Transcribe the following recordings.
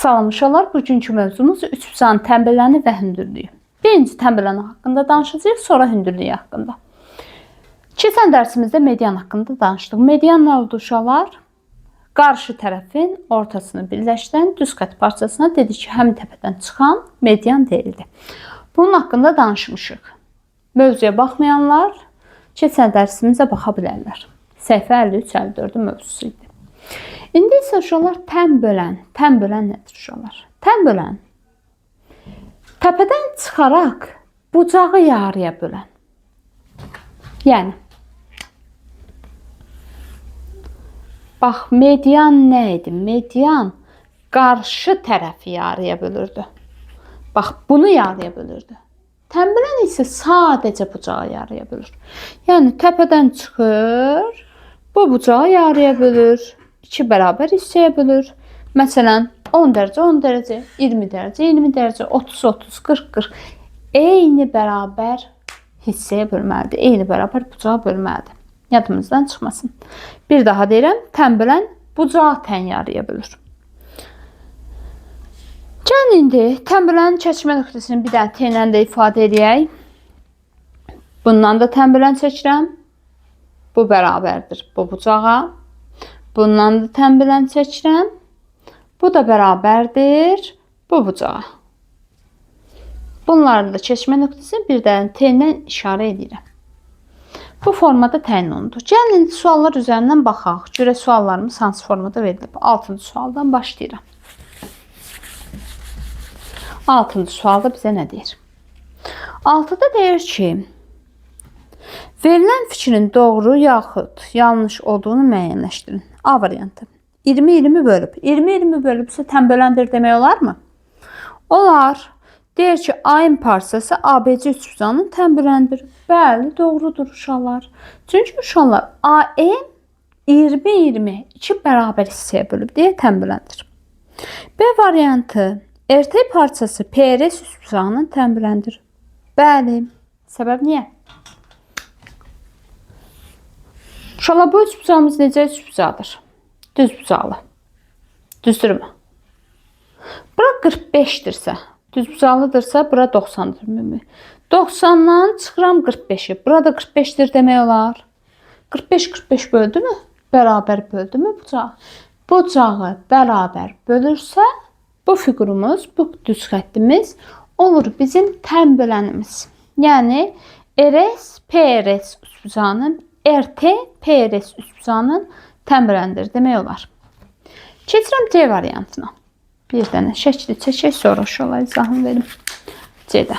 Salam uşaqlar, bugünkü mövzumuz üçbucağın tənbələni və hündürlüyü. Birinci tənbələni haqqında danışacağıq, sonra hündürlüyü haqqında. Keçən dərsimizdə median haqqında danışdıq. Median nə oldu uşaqlar? Qarşı tərəfin ortasını birləşdirən düz xətt parçasına dedik ki, həmin təpədən çıxan median deyildi. Bunun haqqında danışmışıq. Mövzuya baxmayanlar keçən dərsimizə baxa bilərlər. Səhifə 53-54-ün mövzusu idi. İndi isə uşaqlar tən bölən. Tən bölən nədir uşaqlar? Tən bölən təpədən çıxaraq bucağı yarıya bölən. Yəni bax, median nə idi? Median qarşı tərəfi yarıya bölürdü. Bax, bunu yarıya bölürdü. Tən bölən isə sadəcə bucağı yarıya bölür. Yəni təpədən çıxır, bu bucağı yarıya bölür. İki bərabər hissəyə bölür. Məsələn, 10 dərəcə, 10 dərəcə, 20 dərəcə, 20 dərəcə, 30, 30, 40, 40. Eyni bərabər hissəyə bölməlidir. Eyni bərabər bucağa bölməlidir. Yadımızdan çıxmasın. Bir daha deyirəm, tən bölən bucağı tən yarıya bölür. Gəlin indi tən bölən çəkmə nöqtəsini bir dənə T ilə də ifadə eləyək. Bundan da tən bölən çəkirəm. Bu bərabərdir bu bucağa. Bundan da tən bölən çəkirəm. Bu da bərabərdir bu bucağa. Bunların da keçmə nöqtəsini bir dənə T ilə işarə edirəm. Bu formada təyin olundu. Gəlin indi suallar üzərindən baxaq. Görək suallarımız hansı formada verilib. 6-cı sualdan başlayıram. 6-cı sualda bizə nə deyir? 6-da deyir ki, verilən fikrin doğru yaxud yanlış olduğunu müəyyənləşdirin. A variantı. 20-20 bölüb. 20-20 bölübsə tən böləndir demək olarmı? Olar. Deyir ki, A-ın parçası ABC üçbucağının tən böləndir. Bəli, doğrudur uşaqlar. Çünki uşaqlar AM 20-20 iki bərabər hissəyə bölüb deyə tən böləndir. B variantı. RT parçası PRS üçbucağının tən böləndir. Bəli. Səbəb niyə? Uşaqlar, bu üçbucağımız necə üçbucaqdır? Düz bucaqlı. Düzdürmü? Bura 45-dirsə, düz bucaqlıdırsa, bura 90-dır ümumi. 90-dan çıxıram 45-i. Burada 45-dir demək olar. 45-45 böldü mü? Bərabər böldü mü bucağı? Bucağı bərabər bölürsə, bu fiqurumuz, bu düz xəttimiz olur bizim tən bölənimiz. Yəni, RS, PRS üçbucağının, RT, PRS üçbucağının tən böləndir demək olar. Keçirəm C variantına. Bir dənə şəkli çəkək, sonra uşaqlar izahını verim. C-də.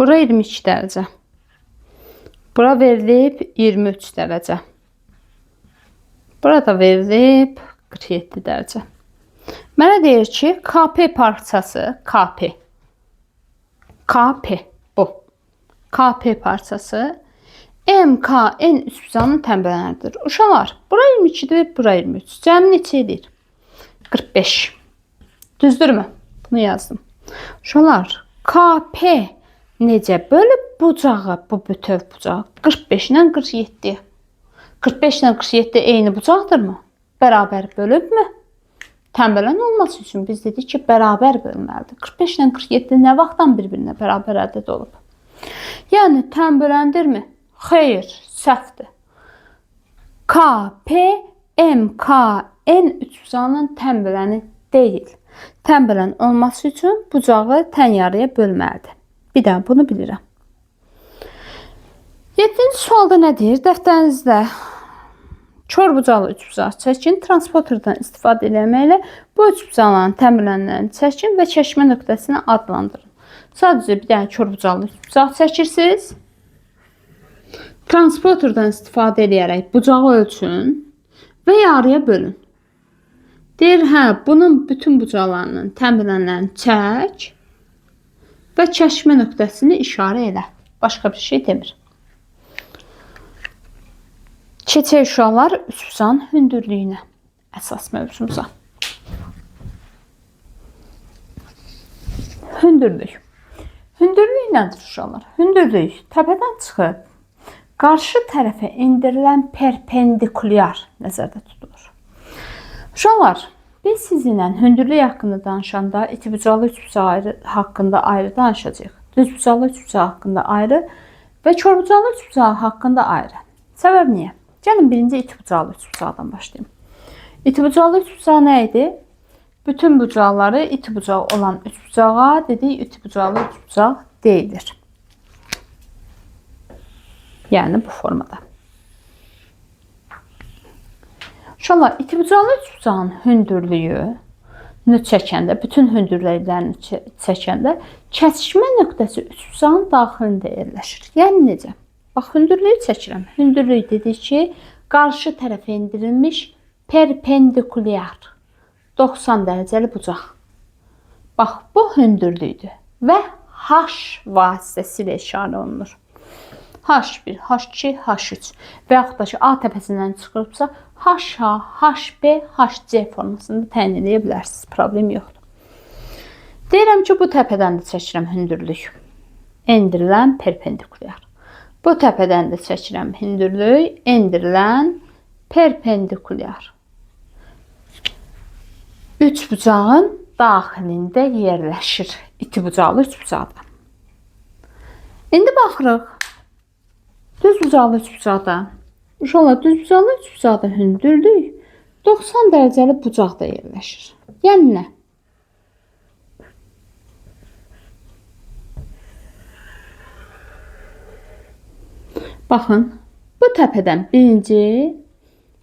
Bura 22 dərəcə. Bura verilib 23 dərəcə. Bura da verilib 47 dərəcə. Mənə deyir ki, KP parçası, KP. KP bu. KP parçası MKN üçbucağının tən bölənləridir. Uşaqlar, bura 22-dir, bura 23. Cəmi neçə edir? 45. Düzdürmü? Bunu yazdım. Uşaqlar, KP necə bölüb bucağı, bu bütöv bucağı 45 ilə 47. 45 ilə 47 eyni bucaqdırmı? Bərabər bölübmü? Tən bölən olması üçün biz dedik ki, bərabər bölməlidir. 45 ilə 47 nə vaxtdan bir-birinə bərabər ədəd olub? Yəni, tən böləndirmi? Xeyr, səhvdir. K, P, M, K, N üçbucağının tən böləni deyil. Tən bölən olması üçün bucağı tən yarıya bölməlidir. Bir daha bunu bilirəm. 7-ci sualda nə deyir? Dəftərinizdə kor bucaqlı üçbucaq çəkin, transporterdən istifadə eləməklə bu üçbucaqların tən bölənlərini çəkin və çəkmə nöqtəsini adlandırın. Sadəcə bir dənə kor bucaqlı üçbucaq çəkirsiniz. Transporterdən istifadə edərək bucağı ölçün və yarıya bölün. Deyir, hə, bunun bütün bucaqlarının tənbələnlərini çək və kəşmə nöqtəsini işarə elə. Başqa bir şey demir. Keçək uşaqlar üçbucağın hündürlüyünə, əsas mövzumuza. Hündürlük. Hündürlük nədir uşaqlar? Hündürlük təpədən çıxıb qarşı tərəfə endirilən perpendikulyar nəzərdə tutulur. Uşaqlar, biz sizinlə hündürlük haqqında danışanda itibucaqlı üçbucaq haqqında ayrı danışacağıq. Düzbucaqlı üçbucaq haqqında ayrı və korbucaqlı üçbucaq haqqında ayrı. Səbəb niyə? Gəlin birinci itibucaqlı üçbucaqdan başlayım. İtibucaqlı üçbucaq nə idi? Bütün bucaqları iti bucağı olan üçbucağa dedik itibucaqlı üçbucaq deyilir. Yəni bu formada. Uşaqlar, itibucaqlı üçbucağın hündürlüyünü çəkəndə, bütün hündürlüklərini çəkəndə kəsişmə nöqtəsi üçbucağın daxilində yerləşir. Yəni necə? Bax, hündürlüyü çəkirəm. Hündürlük dedik ki, qarşı tərəfə endirilmiş perpendikulyar 90 dərəcəli bucaq. Bax, bu hündürlükdür və H vasitəsilə işarə olunur. H1, H2, H3 və yaxud da ki, A təpəsindən çıxırıbsa, HA, HB, HC formasında təyin edə bilərsiniz. Problem yoxdur. Deyirəm ki, bu təpədən də çəkirəm hündürlük. Endirilən perpendikulyar. Bu təpədən də çəkirəm hündürlük, endirilən perpendikulyar. Üç bucağın daxilində yerləşir. İti bucaqlı üç bucaqda. İndi baxırıq. Düz bucaqlı üç bucaqda. Uşaqlar, düz bucaqlı üç bucaqda hündürlük 90 dərəcəli bucaqda yerləşir. Yəni nə? Baxın, bu təpədən birinci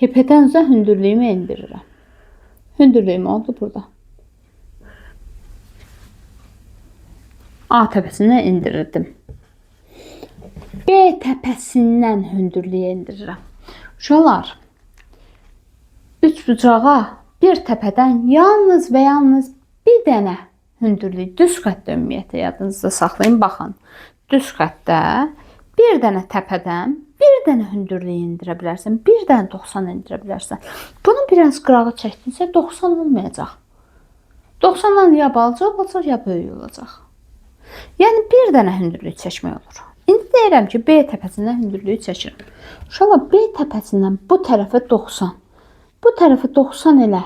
hipotenuza hündürlüyümü endirirəm. Hündürlüyüm oldu burada. A təpəsindən endirirdim. B təpəsindən hündürlüyü endirirəm. Uşaqlar, üç bucağa bir təpədən yalnız və yalnız bir dənə hündürlük düz xəttdə ümumiyyətlə yadınızda saxlayın. Baxın, düz xəttdə bir dənə təpədən bir dənə hündürlüyü endirə bilərsən, bir dənə 90 endirə bilərsən. Bunu biraz qırağı çəkdinsə 90 olmayacaq. 90-dan ya balaca olacaq, ya böyük olacaq. Yəni bir dənə hündürlük çəkmək olur. İndi deyirəm ki, B təpəsindən hündürlüyü çəkirəm. Uşaqlar, B təpəsindən bu tərəfə 90, bu tərəfə 90 elə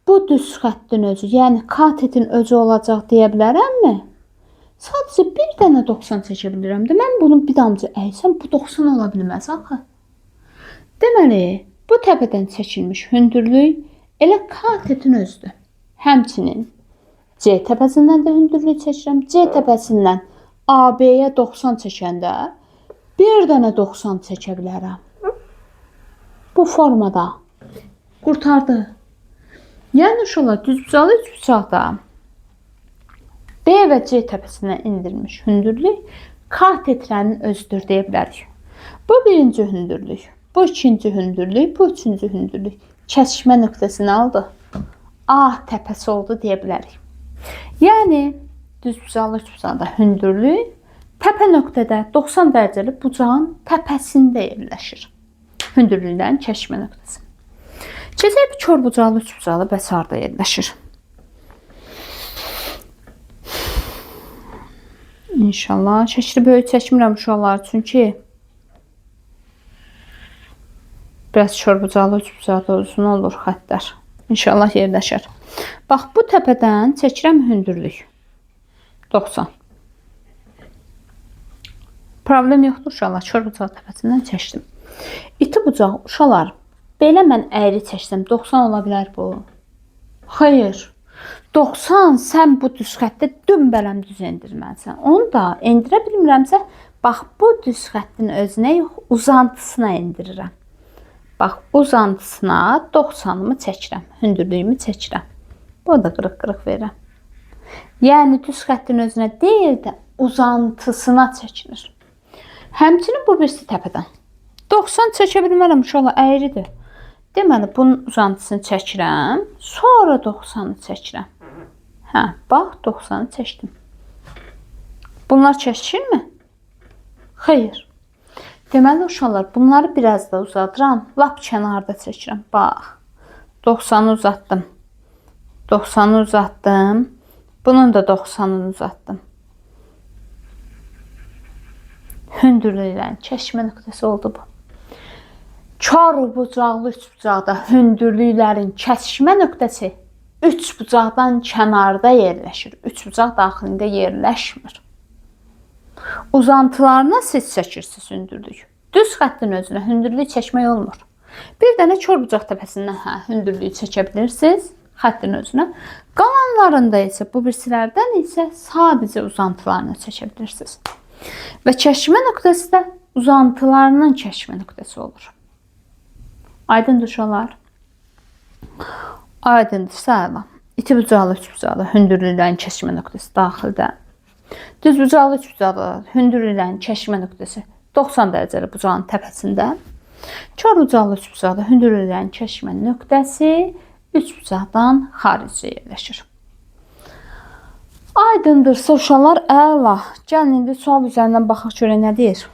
bu düz xəttin özü, yəni katetin özü olacaq deyə bilərəmmi? Sadəcə bir dənə 90 çəkə bilirəm də. Mən bunu bir damcı əysəm, bu 90 ola bilməz axı. Deməli, bu təpədən çəkilmiş hündürlük elə katetin özüdür. Həmçinin C təpəsindən də hündürlük çəkirəm. C təpəsindən AB-yə 90 çəkəndə bir dənə 90 çəkə bilərəm. Bu formada qurtardı. Yəni uşaqlar, düzbucaqlı üçbucaqda B və C təpəsinə endirilmiş hündürlük katetlərin özüdür deyə bilərik. Bu birinci hündürlük, bu ikinci hündürlük, bu üçüncü hündürlük. Kəsişmə nöqtəsini aldı. A təpəsi oldu deyə bilərik. Yəni düzbucaqlı üçbucaqda hündürlük təpə nöqtədə 90 dərəcəli bucağın təpəsində yerləşir. Hündürlüklərin kəsişmə nöqtəsi. Keçək bir korbucaqlı üçbucaqlı bəs harda yerləşir? İnşallah. Şəkli böyük çəkmirəm uşaqlar, çünki biraz korbucaqlı üçbucaqda uzun olur xəttlər. İnşallah yerləşər. Bax, bu təpədən çəkirəm hündürlük. 90. Problem yoxdur uşaqlar. Korbucaq təpəsindən çəkdim. İti bucaq uşaqlar, belə mən əyri çəksəm 90 ola bilər bu. Xeyr. 90 sən bu düz xəttdə dümbələm düz endirməlisən. Onu da endirə bilmirəmsə, bax bu düz xəttin özünə yox, uzantısına endirirəm. Bax, uzantısına 90-ımı çəkirəm, hündürlüyümü çəkirəm. Bunu da qırıq-qırıq verirəm. Yəni düz xəttin özünə deyil də uzantısına çəkilir. Həmçinin bu birisi təpədən. 90 çəkə bilmərəm, uşaqlar, əyridir. Deməli, bunun uzantısını çəkirəm, sonra 90-ı çəkirəm. Hə, bax, 90-ı çəkdim. Bunlar çəkişirmi? Xeyr. Deməli, uşaqlar, bunları biraz da uzadıram. Lap kənarda çəkirəm. Bax, 90-ı uzatdım. 90-ı uzatdım. Bunun da 90-ını uzatdım. Hündürlüklərin kəsişmə nöqtəsi oldu bu. Kor bucaqlı üçbucaqda hündürlüklərin kəsişmə nöqtəsi üçbucaqdan kənarda yerləşir. Üçbucaq daxilində yerləşmir. Uzantılarına siz çəkirsiniz hündürlük. Düz xəttin özünə hündürlük çəkmək olmur. Bir dənə kor bucaq təpəsindən hündürlüyü çəkə bilirsiniz xəttin özünə. Qalanlarında isə bu birisilərdən isə sadəcə uzantılarını çəkə bilirsiniz. Və kəsişmə nöqtəsi də uzantılarının kəsişmə nöqtəsi olur. Aydındır uşaqlar? Aydındırsa əla. İti bucaqlı üçbucaqlı hündürlüklərin kəsişmə nöqtəsi daxildə. Düz bucaqlı üçbucaqlı hündürlüklərin kəsişmə nöqtəsi 90 dərəcəli bucağın təpəsində. Kor bucaqlı üçbucaqlı hündürlüklərin kəsişmə nöqtəsi üçbucaqdan xaricdə yerləşir. Aydındırsa uşaqlar, əla. Gəlin indi sual üzərindən baxaq görək nə deyir.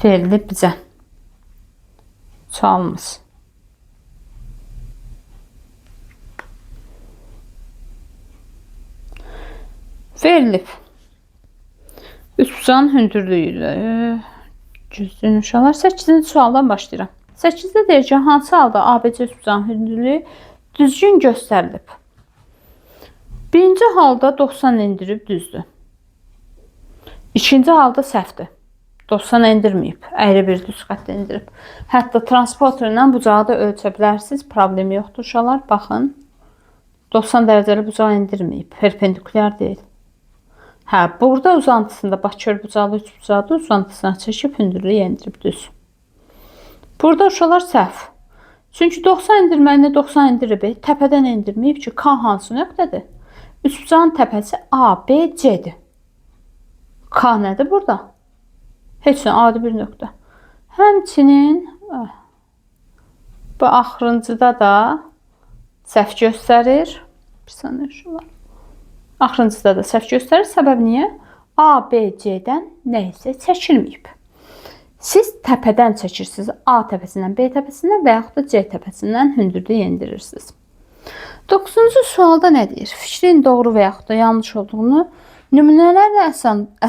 Verilib bizə sualımız. Verilib. Üçbucağın hündürlüyü gözləyin uşaqlar. 8-ci sualdan başlayıram. 8-də deyir ki, hansı halda ABC üçbucağın hündürlüyü düzgün göstərilib? Birinci halda 90 endirib düzdür. İkinci halda səhvdir. 90 endirməyib, əyri bir düz xətt endirib. Hətta transporterlə bucağı da ölçə bilərsiniz. Problemi yoxdur uşaqlar. Baxın. 90 dərəcəli bucağı endirməyib. Perpendikulyar deyil. Hə, burada uzantısında bax kör bucaqlı üçbucaqda uzantısına çəkib hündürlüyü endirib düz. Burada uşaqlar səhv. Çünki 90 endirməyində 90 endirib, təpədən endirməyib ki, K hansı nöqtədir? Üçbucağın təpəsi A, B, C-dir. K nədir burada? Heç nə, adi bir nöqtə. Həmçinin bu axırıncıda da səhv göstərir. Bir saniyə uşaqlar. Axırıncıda da səhv göstərir. Səbəb niyə? A, B, C-dən nə isə çəkilməyib. Siz təpədən çəkirsiniz. A təpəsindən, B təpəsindən və yaxud da C təpəsindən hündürlüyü endirirsiniz. 9-cu sualda nə deyir? Fikrin doğru və yaxud da yanlış olduğunu nümunələrlə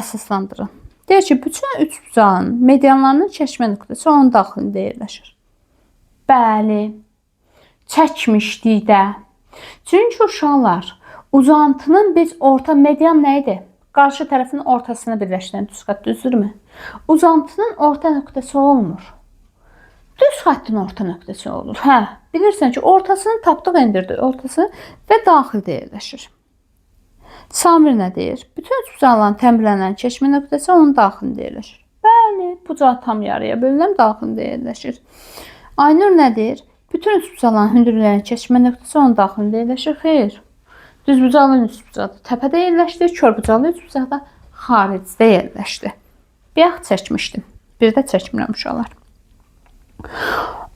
əsaslandırın. Deyir ki, bütün üçbucağın medianlarının kəsişmə nöqtəsi onun daxilində yerləşir. Bəli, çəkmişdik də. Çünki uşaqlar, uzantının biz orta median nə idi? Qarşı tərəfin ortasını birləşdirən düz xətt düzdürmü? Uzantının orta nöqtəsi olmur. Düz xəttin orta nöqtəsi olur. Hə, bilirsən ki, ortasını tapdıq, endirdi. Ortasını və daxildə yerləşir. Samir nə deyir? Bütün üçbucaqların təmbilənən kəsişmə nöqtəsi onun daxilində yerləşir. Bəli, bucaq tam yarıya bölünən daxilində yerləşir. Aynur nə deyir? Bütün üçbucaqların hündürlüklərinin kəsişmə nöqtəsi onun daxilində yerləşir. Xeyr. Düz bucaqlı üçbucaqda təpədə yerləşdi, kör bucaqlı üçbucaqda xaricdə yerləşdi. Bayaq çəkmişdim. Bir də çəkmirəm uşaqlar.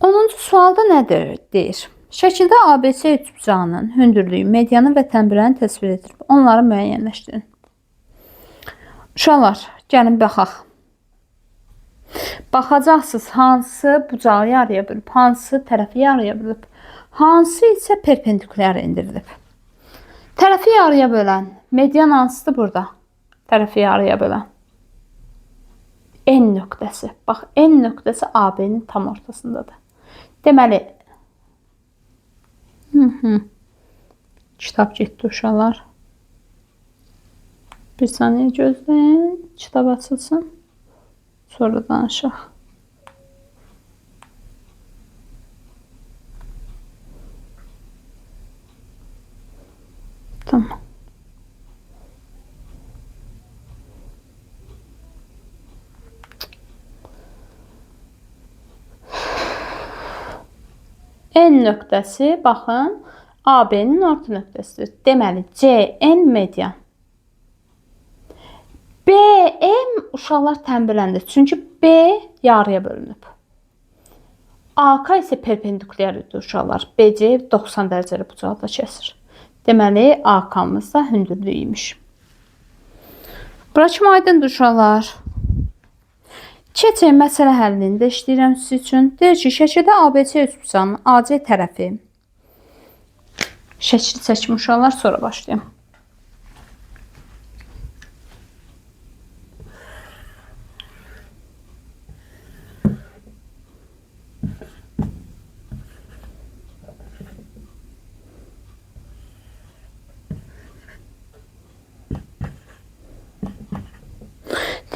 10-cu sualda nədir? Deyir. Şəkildə ABC üçbucağının hündürlüyü, medianı və təmbirəni təsvir edilir. Onları müəyyənləşdirin. Uşaqlar, gəlin baxaq. Baxacaqsınız hansı bucağı yarıya bölüb, hansı tərəfi yarıya bölüb, hansı isə perpendikulyar endirilib. Tərəfi yarıya bölən median hansıdır burada? Tərəfi yarıya bölən. N nöqtəsi. Bax, N nöqtəsi AB-nin tam ortasındadır. Deməli, kitab getdi uşaqlar. Bir saniyə gözləyin. Kitab açılsın. Sonra danışaq. Tamam. N nöqtəsi, baxın, AB-nin orta nöqtəsidir. Deməli, CN median. BM uşaqlar tənbələndi. Çünki B yarıya bölünüb. AK isə perpendikulyar idi uşaqlar. BC 90 dərəcəli bucaqda kəsir. Deməli, AK-mız da hündürlüyü imiş. Bura kimi aydındır uşaqlar. Keçək məsələ həllini də işləyirəm siz üçün. Deyir ki, şəkildə ABC üçbucağının AC tərəfi. Şəkil çəkim uşaqlar, sonra başlayım.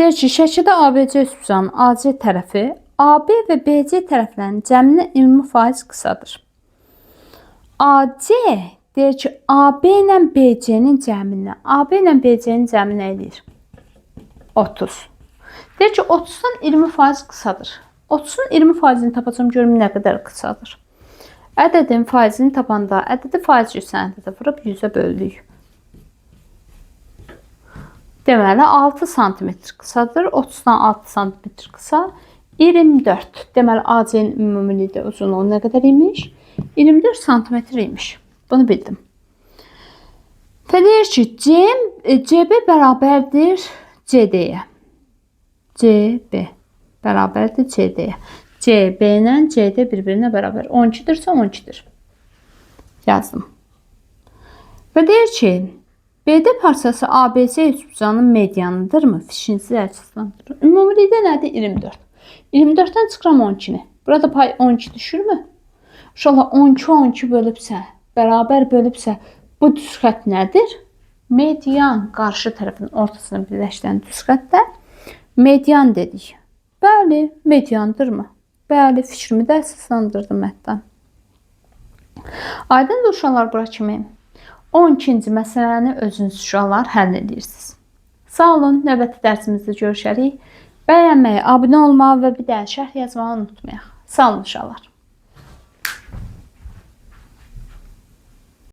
Deyir ki, şəkildə ABC üçbucağının AC tərəfi AB və BC tərəflərinin cəmindən 20% qısadır. AC deyir ki, AB ilə BC-nin cəmindən. AB ilə BC-nin cəmi nə eləyir? 30. Deyir ki, 30-dan 20% qısadır. 30-un 20%-ni tapacam, görüm nə qədər qısadır. Ədədin faizini tapanda ədədi faiz cüsünə ədədə vurub 100-ə böldük. Deməli, 6 sm qısadır. 30-dan 6 sm qısa 24. Deməli, AC-nin ümumilikdə uzunluğu nə qədər imiş? 24 sm imiş. Bunu bildim. Və deyir ki, CB bərabərdir CD-yə. CB bərabərdir CD-yə. CB ilə CD bir-birinə bərabər. 12-dirsə 12-dir. Yazdım. Və deyir ki, BD parçası ABC üçbucağının medianıdırmı? Fişinizi əsaslandırın. Ümumilikdə nədir? 24. 24-dən çıxıram 12-ni. Burada pay 12 düşürmü? Uşaqlar 12 12 bölübsə, bərabər bölübsə, bu düz xətt nədir? Median qarşı tərəfin ortasını birləşdirən düz xəttdə median dedik. Bəli, mediandırmı? Bəli, fikrimi də əsaslandırdım hətta. Aydındır uşaqlar bura kimi. 12-ci məsələni özünüz uşaqlar həll edirsiniz. Sağ olun, növbəti dərsimizdə görüşərik. Bəyənməyi, abunə olmağı və bir dənə şərh yazmağı unutmayaq. Sağ olun uşaqlar.